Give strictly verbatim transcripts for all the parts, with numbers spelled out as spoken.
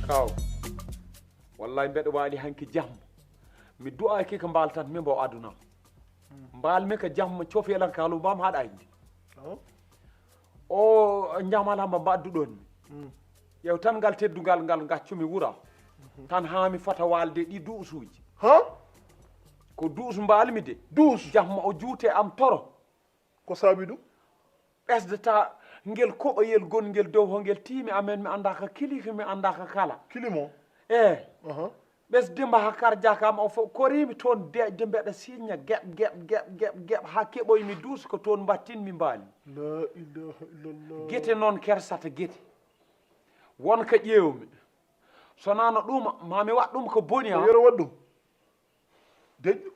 Kaw, wallahi mbeɗa waali hanki jamma. Mi du'aaki ko mbaaltan mi mbo aduna. Mbaal mi ko jamma cofeelan kaalu mbam haɗa indi. O njamala mba mbaɗduɗon mi. Yew tan ngal teddungal ngal ngaccumi wura. Tan haa mi fota waalde ɗi duusuuji. Ha? Ko duus mbaalmi de. Duus? Jamma o juute am toro. Ko saabi ɗum? Ɓesdata ngel koɓoyel gongel dow ho ngel tiimi amen, mi annda ka kiliki, mi annda ka kala. Kilimo? Eh. Aha. Ɓesde mba ha karjaka am o fof koriimi toon deƴde mbeɗa siñña geɓ, geɓ, geɓ, geɓ, geɓ, haa keɓoymi duus ko toon mbattinmi mbaali. La ilaha illallah. Gete noon kersata gete. Won ka ƴeewmi. Sonano ɗum, ma mi waɗ ɗum ko boni, ha? Yero waɗ ɗum. Deƴƴu.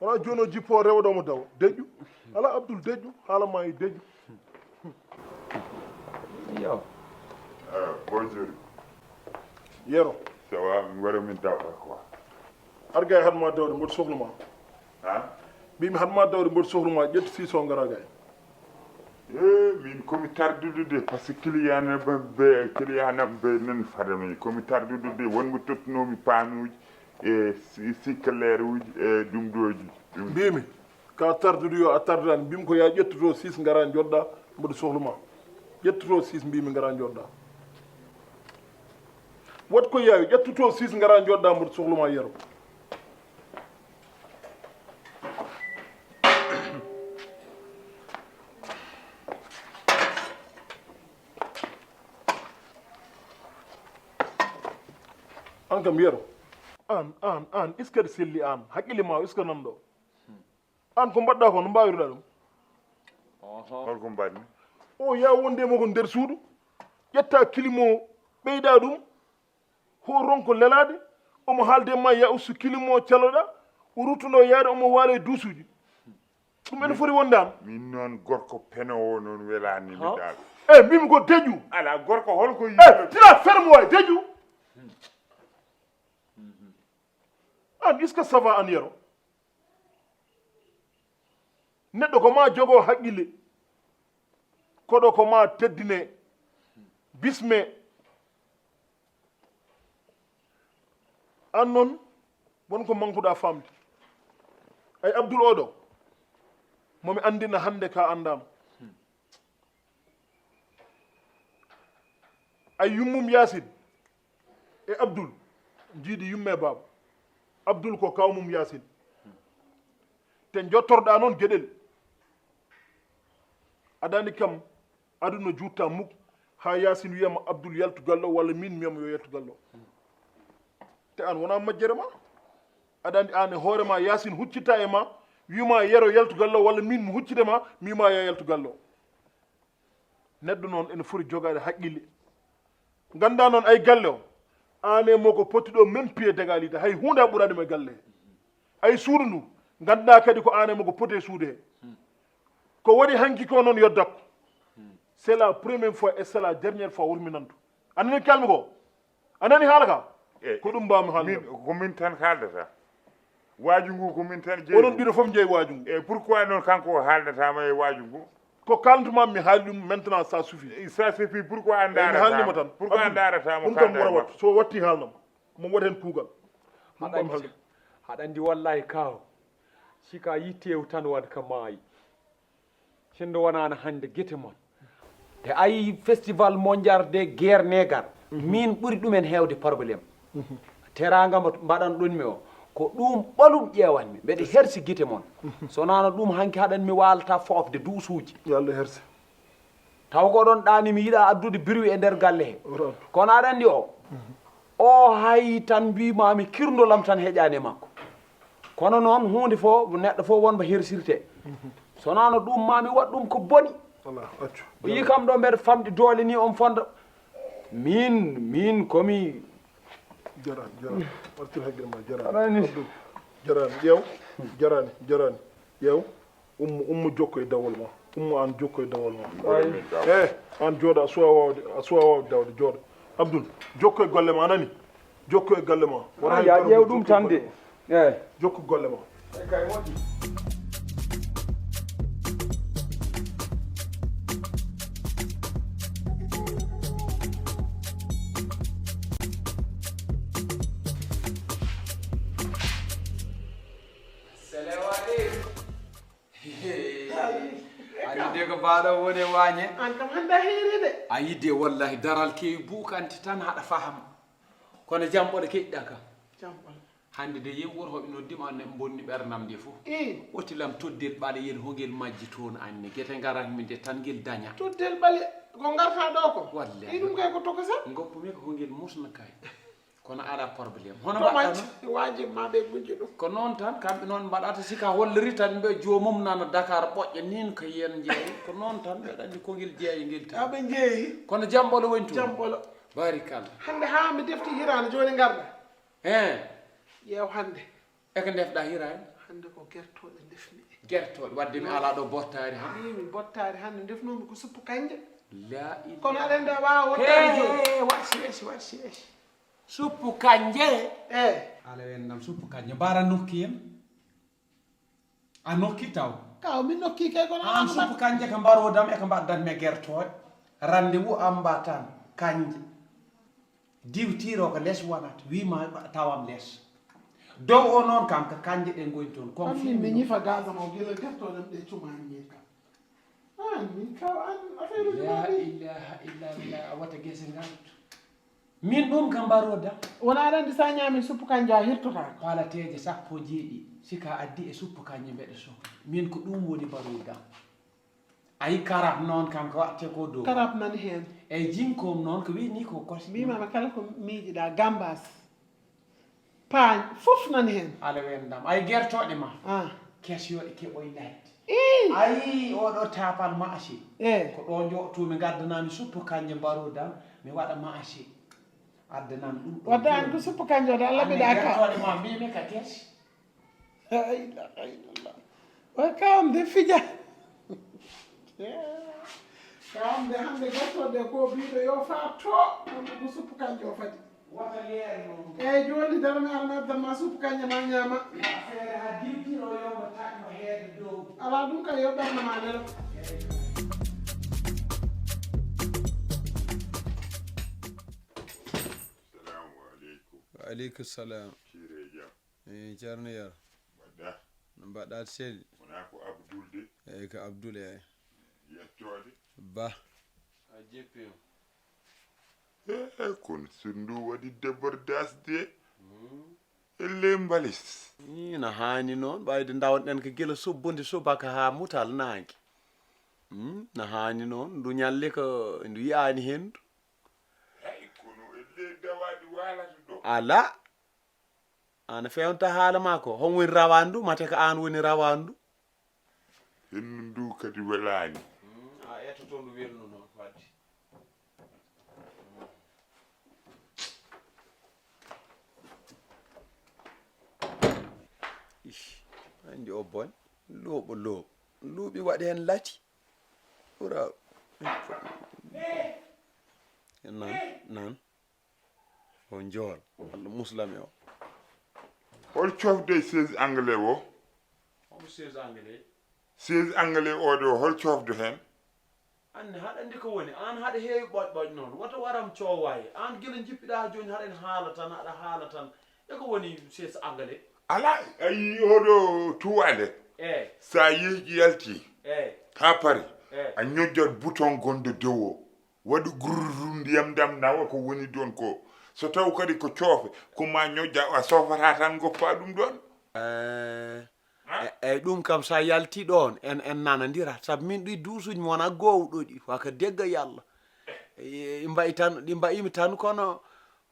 Wona jooni o jippo o rewa ɗo mo dawa. Deƴƴu. Ala Abdul deƴƴu. Haala ma e deƴƴu. Yo. Eh, bonjour. Yero. Ça va, mi wara min dawɗa quoi. Ar gay hat ma dawde mboɗo sohlu ma. Ha? Mbimi hat ma dawde mboɗo sohlu ma, ƴettu six o ngara gay. Eh, min komi tardude de, par ce que client na ɓe, ɓe, client na ɓe nan fada min. Komi tardude de, wonɓe tottunomi panuuji e si-, sikkaleeruuji e ɗum ɗooji. Ɗum. Mbimi, ka tardude yo a tardani. Mbimi ko ya ƴettuto six ngara njoɗɗa, mboɗo sohlu ma. Ƴettuto six mbimi ngara njoɗɗa. Wat ko yawi, ƴettuto six ngara njoɗɗa, mboɗo sohlu ma Yero. An kam Yero. An, an, an, est-ce que aɗa selli an? Haqqille ma, est-ce que nan ɗo? An ko mbaɗɗa ko, no mbawiruɗa ɗum? Oho. Holko mbaɗmi? O ya wonde mo ko nder suudu, ƴetta kilimo, ɓeyda ɗum, ho ronko lelaade, omo haalde ma ya ustu kilimo caloɗa, o ruttuno yaade omo waala e duusuuji. Ɗum ene foti wonde an. Min noon gorko penowo noon welani mi dal. Eh, mbimi ko deƴu. Ala gorko holko yi. Eh, tira ferme way deƴu. An, est-ce que ça va an Yero? Neɗɗo ko ma jogo haqqille, koɗo ko ma teddine, bisme. An noon, won ko mankuɗa famde. Ay Abdul oɗo, momi andina hande ka andama. Ay yummum Yaasin e Abdul njiidi yumme baaba. Abdul ko kawmum Yaasin. Te jottorɗa noon geɗel. Adani kam aduna juutta muk ha Yaasin wiyama Abdul yaltu gallo walla min mi wiyama yo yaltu gallo. Te an wona majjere ma. Aɗa andi an e hoore ma Yaasin huccita e ma, wima Yero yaltu gallo walla min mi huccita ma, mi wima ya yaltu gallo. Neɗɗo noon ene foti jogaade haqqille. Ganda noon ay galle o, an e mo ko potti ɗo même pied d'égalité, hay hunde a ɓurani mo e galle he. Ay suudu ndu, ganda kadi ko an e mo ko poti e suudu he. Ko waɗi hanki ko noon yo dakku. C'est la première fois et c'est la dernière fois wurminanto. A nani kalmi ko? A nani haala ka? Eh, ko ɗum mbawmi haalde. Min, ko min tan haaldata. Waaju ngu ko min tan jeyi. Onon ɗiɗo fof njeyi waaju ngu. E pourquoi noon kanko o haaldatama e waaju ngu? Ko kalantuma mi haali ɗum maintenant, ça suffit. Eh, ça suffit, pourquoi a ndarata? Haalnima tan. Pourquoi a ndarata mo? Ɗum kam wara wattu. So watti haalnam. Mo waɗi hen kuugal. Haɗa andi wallahi kaw. Sika yittewu tan waɗ ka maayi. Sinno wonano hannde gite mon. Te ayi festival mondial de guerre negar, min ɓuri ɗumen heewde problème. Teraanga mo mbaɗanɗon mi o, ko ɗum ɓolum ƴeewanmi. Mbeɗa hersi gite mon. So wonano ɗum hanki haɗan mi waalata foofde duusuuji. Yo Allah herse. Taw ko ɗon ɗaani mi yiɗa addude bruit e nder galle he. Kono aɗa anndi o, o hay tan mbimami kirdolam tan heƴani e makko. Kono noon huunde fof neɗɗo fof wonba hersirte. So wonano ɗum ma mi waɗ ɗum ko boni. Ala, accu. O yi kam ɗo mbeɗa famɗi doole ni on fonda. Min, min komi. Jarani, jarani. Artir haqqille ma, jarani. Jarani. Abdou, jarani. Ƴeew. Jarani, jarani. Ƴeew. Ummo, ummo jokko e dawol ma. Ummo an jokko e dawol ma. Ay. Eh, an jooɗo, a suwa wawde, a suwa wawde dawde, jooɗo. Abdoul, jokko e golle ma, a nani? Jokko e golle ma. Wona ya ƴeew ɗum tan de. Eh. Jokko golle ma. Ay, kay moƴƴi. Mbaɗo woni waañe. An kam hannde a heeri de. A yidde wallahi daral kewi buukanti tan haɗa faham. Kono jam ɓoɗo keƴɗa ka. Jam ɓoɗo. Hannde de yim worko ɓe noddima ne bonni ɓernam nde fof. Ii. Ɓotilam toddel ɓale yen hongel majji toon anne. Gete ngaran min de tan ngel daña. Toddel ɓale ko ngarta ɗo ko? Wallahi. Ii, ɗum kay ko tokosa? Ngoppumi ko hongel musna kay. Kono ala problème. Hono mbaɗɗa noon? Waji ma ɓe gujji ɗum. Ko noon tan, kamɓe noon mbaɗata, si ka holliri tan ɓe joomum nana Dakar ɓoƴƴa nin ko yen jeeyi. Ko noon tan, ɓeɗa anndi ko ngel jeeyi ngel tan. Aɓe jeeyi. Kono jam ɓolo woni toon? Jam ɓolo. Barikalla. Hannde haa mi defti hiraande, jooni ngarɗa. Eeh. Ƴeew hannde. E ko ndefɗa hiraande? Hannde ko gertooɗe ndefmi. Gertooɗe, wadde mi alaa ɗo bottaari hannde. Mbiimi bottaari hannde, ndefnoomi ko suppu kanje. La ilaha. Kono aɗa anndi a waawa wottaade jooni. He, waɗ si esi, waɗ si esi. Suppu kanje. Eeh. Ala wendam suppu kanje. Mbara nokki en. A nokki taw. Kaw mi nokki kay kono an suppu kanje ka mbarodam e ka mbaddat me gertooɗe. Rendez-vous am mba tan kanje. Diwtiro ko les wonat. Wima tawam les. Dow o noon kam ka kanje ɗe ngoni toon. Kon min mi ñifa gazam o gila gertooɗam ɗe cumaani min kam. An min kaw an affaire uji la ma ɗi. Ilaha illallah, a wata gese ngal. Min ɗum kam mbaroda. Wona aɗa anndi sa ñaami suppu kanja a hirtotaako. Palateeje sappo jeeɗi, si ka addi e suppu kanje mbeɗa sohli. Min ko ɗum woni mbaroda. Ayi karab noon kam ko waɗte ko dow. Karab nani heen. E jinkoom noon ko wini ko kosi. Mbimama kala ko miijiɗa gambas. Paañ fof nani heen. Ala wendam. Ay gertooɗe ma. Ah. Kes yo ɗe keɓoy ladde. Ii. Ayi oɗo tapal maasi. Eh. Ko ɗo joɗtumi gaddanami suppu kanje mbarudan mi waɗa maasi. Addanan ɗum ɗo. Wadda an ko suppu kanje o de Allah ɓiɗa ka. Gertooɗe ma mbimi ka kes. La ilaha illallah. Wa kawam de fija. Kawam de hande gertooɗe ko biɗo yo fa to. Hande ko suppu kanje o fadi. Wata leer noon. Eyyi, jooni dara mi ara mi addan ma suppu kanje ma ñaama. Feere haa diwtiro yo mo taƴ mo heede dow. Alaa ɗum kay yo ɓernde ma nelo. Salamu aleykum. Wa aleykum salam. Kiire jam. Eh, Ceerno Yero. Mbaɗɗa? No mbaɗɗa aɗa selli? Wonaa ko Abdul de? Eyi, ko Abdul, eyi. Yettoode. Ba. A jeppi o. Eh, kono so ndu waɗi débordage de. Hmm. Elle mbalis. Ina haani noon, ɓayde ndawnoɗen ko gila sobbude subaka haa mutal naange. Hmm, na haani noon, ndu ñalli ko ndu yiyaani henndu. Eyi, kono elle dawaɗi waalata ɗo. Alaa. An a fewnta haala ma ko. Hon woni rawandu? Mate ko an woni rawandu? Hendu ndu kadi welaani. Mm, a etoto ndu welnu noon wadde. Ih, andi o bon. Looɓo looɓo. Luuɓi waɗi hen lati. Ɓura. Nan, nan. O njool. Allah muslam e o. Hol cofde chaise anglais o? Homo chaise anglais? Chaise anglais o ɗo, hol cofde heen? An ne haɗa anndi ko woni, an haɗa heewi ɓoƴ ɓoƴ noon. Wata waram coowaye. An gila njippiɗa haa jooni haɗa en haala tan, haɗa haala tan. E ko woni chaise anglais? Alaa, a yii oɗo tuwaale? Eey. So a yeeƴi yalti, eey, haa pari, eey, a ñojjat bouton gonɗo dow o. Waɗi gurr ndiyam ɗam nawa ko woni ɗon ko. So taw kadi ko coofe, ko ma ñoƴƴa, a soofata tan ngoppa ɗum ɗon. Eh, ah, e, eyyi, ɗum kam sa yalti ɗon, en, en nanandira. Sabu min ɗi duusuji mi wona gowɗo ɗi, waka degga yalla. E, ɗi mbayi tan, ɗi mbayimi tan kono,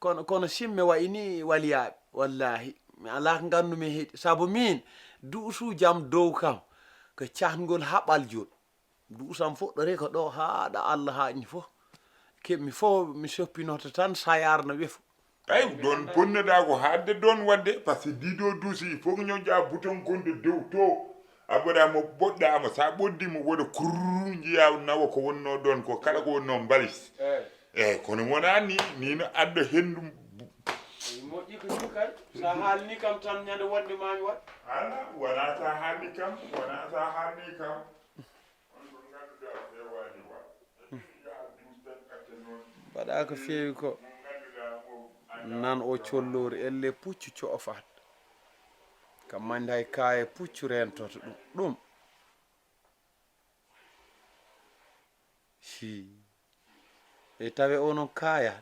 kono, kono simme wayi ni waliyaɓe. Wallahi, mi ala ko nganndu mi heɗi. Sabu min, duusujam dow kam, ko cahngol haɓaljol. Duusam fuɗɗori ko ɗo haaɗa Allah haaƴni fof. Keɓmi fof mi soppinoto tan sayar no wefu. Ay, ɗon ponnoɗa ko haadde ɗon waɗde, par ce que ɗiɗo duusi, il faut que ñoƴƴa bouton gonɗo dow to. A ɓoɗa mo ɓoɗɗa mo, sa ɓoddi mo woɗa kurru, njiya nawa ko wonno ɗon ko, kala ko wonno mbalis. Eyyi. Eyyi, kono wona ni, ni no adda hendu. Moƴƴi ko ni kay, sa haalni kam tan ñande wonde mami waɗ. Ala, wona sa haalni kam, wona sa haalni kam. Mbaɗa ko feewi ko. Nan o colloori, elle puccu coofat. Kam mandi hay kaaye puccu rentoto ɗum. Ɗum. Hi. E tawe onon kaya.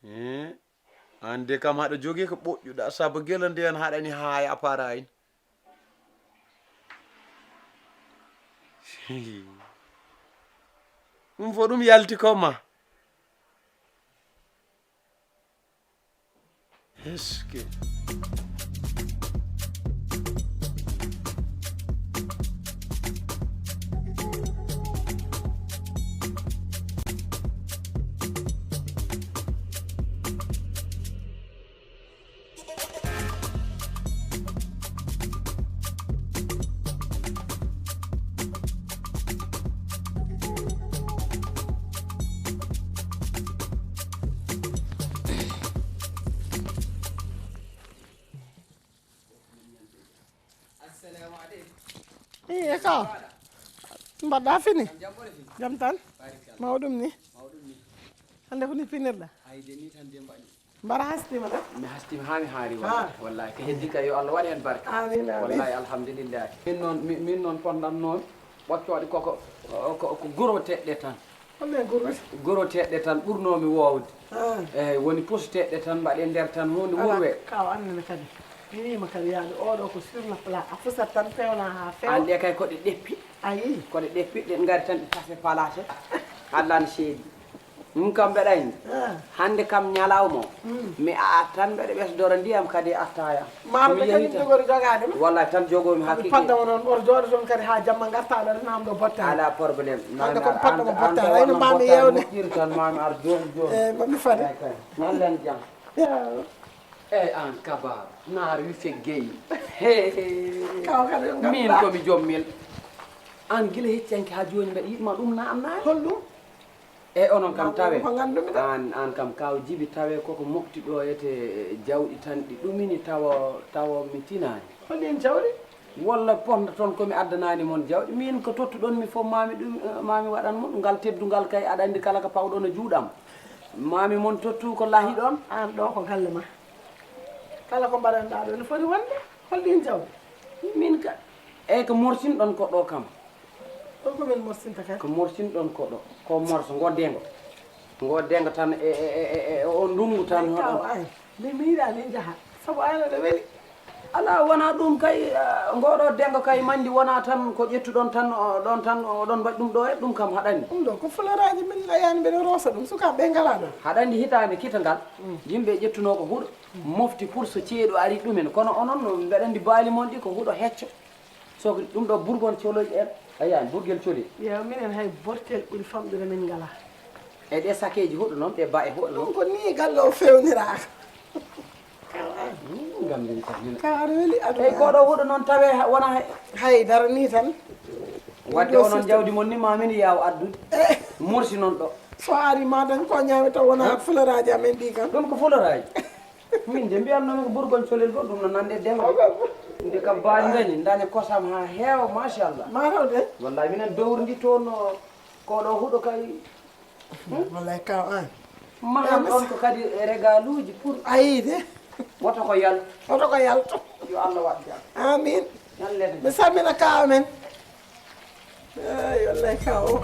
Eh, an de kam haɗa jogii ko ɓoƴƴuɗa, sabu gila nde en haɗani haaya appareil. Ɗum fof ɗum yalti ko ma. Est-ce que Iye ka. Mbaɗɗa fini? Jam tan? Mawɗum ni? Hannde ko ni pinirɗa? Mbaɗa hastima tan? Mi hastima haa mi haari, wallahi. Wallahi, ko heddi ka yo Allah waɗ heen barke. Amin, amin. Wallahi, alhamdulillahi. Min noon, mi-, min noon pondannoon ɓoccooɗe koko, ko, ko goro teɗɗe tan. Holno e goro? Goro teɗɗe tan ɓurnoomi woowde. Ah. Eeyi, woni posuteɗe tan, mbaɗe nder tan, huunde wurwe. Kaw annene kadi. Mi wiima kadi yaade oɗo ko sur le plat. A fusat tan, fewna haa feewa. An ɗe kay ko ɗe ɗeppi. Ayi. Ko ɗe ɗeppi, ɗe ngari tan, ɗe tase palate. Allah ne seedi. Ɗum kam mbeɗa anndi. Ah. Hannde kam ñalawma o, mm, mi aat tan mbeɗa ɓesdora ndiyam kadi e attaaya. Maaro mi nde yehi kañum tan jogori jogaade ma? Wallay tan jogoomi haqiiqe. Padda o noon, oto jooɗo toon kadi haa jamma ngartaa ɗo, rena am ɗo bottaari. Alaa problème. Hannde ko mi padda mo bottaari, ayno mbaami yeewde. Moƴƴiri tan, maami ar jooni jooni. Eeyi, mbaɗmi fade. Eeyi kay. Allen jam. Yaa. Eeyi aan kabaar, naar wi feggeyi. He. Kaw kadi ko min ko mi jommel. Aan gila hecci hanki haa jooni mbeɗa yiɗ ma ɗum na am naani? Holɗum? E onon kam tawe. Ko nganndu-mi ɗo. Aan, aan kam kaw Jibi tawe koko moɓti ɗo ete jawɗi tan ɗi ɗumini tawa, tawa mi tinaani. Holi en jawɗi? Walla ponda toon ko mi addanaani mon jawɗi. Miin ko tottuɗon mi fof maami ɗum, eh, maami waɗan mon. Ngal teddungal kay aɗa anndi kala ko pawɗon e juuɗam. Maami mon tottu ko lahiɗon. Aan ɗo ko galle ma. Kala ko mbaɗanɗaa ɗo ne foti wonde. Hol ɗiin jawɗi? Miin ka, eeyi ko morsinɗon ko ɗo kam. Ɗo ko min morsinta kadi. Ko morsinɗon ko ɗo, ko morso, ngo dengo. Ngo dengo tan e, e, e, e, e on ndungu tan. Ay, hono kaw, ay. Min mi yiɗaa min njaha. Sabu aan aɗa weli. Alaa, wonaa ɗum kay, ah, ngo ɗo dengo kay mandi wonaa tan ko ƴettuɗon tan, o, ɗon tan, oɗon mbaɗi ɗum ɗo e ɗum kam haɗani. Ɗum ɗo ko fularaaji min a yaani mbeɗa roosa ɗum. Sukaaɓe ɓe ngalaa ɗo. Haɗa anndi hitaande kita ngal, mm, yimɓe ƴettunoo ko huɗo, mm, mofti pour so ceeɗu ari ɗumen. Kono onon, no mbeɗa anndi baali mon ɗi ko huɗo hecco. So ko ɗum ɗo burgol coloy en, a yiyan burgel coli. Yo minen hay bortel ɓuri famɗude min ngalaa. E ɗe sakeeji huɗo noon, ɗe ba e huɗo noon. Ɗum ko nii galle o fewniraaka. Mm, ngam min kam min. Ka aɗa weli aduna. Eyi, ko ɗo huɗo noon tawe ha-, wona hay. Hay dara nii tan. Wadde onon jawdi mon ni ma min yaw addude. Eh. Morsi noon ɗo. So ari ma dañ ko ñaami taw wona fularaaji amen ɗi kam. Ɗum ko fularaaji. Min de mbiyatnoomi ko burgol colel goo, ɗum no nande dema. Nde kam baali ngani, ndaña kosam haa heewa, machallah. Mataw de. Wallahi, minen dowri ndi toon, ko ɗo huɗo kay. Wallahi, kaw an. Mahan ɗon ko kadi regaluuji pour. Ayi de. Woto ko yal. Woto ko yalto. Yo Allah waɗ jam. Amin. Ñallede. Mi salmina kaw men. Eey, wallay ka o.